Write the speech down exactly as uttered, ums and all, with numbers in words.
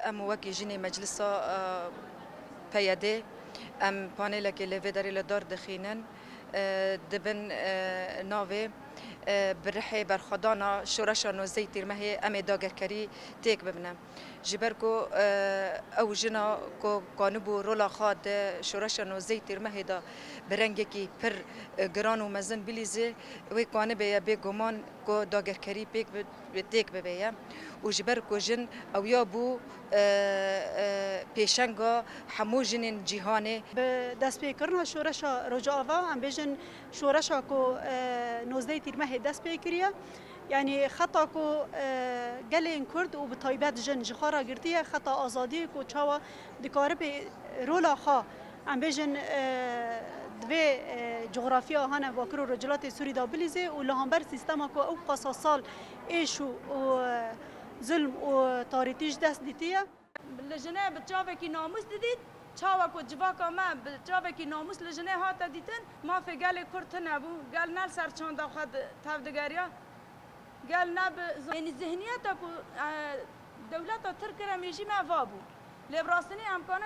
Em wekî jinê Meclisa, e, P Y D, em panelekê li vê derê li dar dixînin, e, dibin, e, navê, e, bi rihê berxwedana şoreşa nozdeh Tîrmehê em ê dagerkerî têk bibine. Ji ber ku, e, ew jina ku kanibû rola xwe di şoreşa nozdeh Tîrmehê de bi rengekî pir, e, giran û mezin bilîzê, wê kanibêye bêguman ku dagerkerî pêk bi, têk bibêye û ji ber ku jin ewiya bû, e, e, pêşenga hemû jinên cîhanê. Bi destpêkirina şoreşa Rojava, em bêjin şoreşa ku, e, nozdeh Tîrmehê dest pê kiriye, yanî xeta ku, e, gelên Kurd û bi taybet jin ji xwe re girtiye, xeta azadiyê ku çawa dikaribe rola xwe, em bêjin, e, di vê, e, coxrafiya hane Bakur û Rojhilatê Sûrî de bilîzê û li hember sîstema ku ew qasa sal êş û, û, e, zulm û tarîtî ji dest dîtiye. Li jinê bi çavekî namûs didît, çawa ku civaka me bi çavekî namûs li jinê hate dîtin, mafê gelê Kurd tune bû, gel ne li ser çanda xwe di-, tev digeriya. Gel ne bi z-, yanî zihniyeta ku, e, dewleta Tirk kire mêjî me va bû. Lê bi rastînî em kanin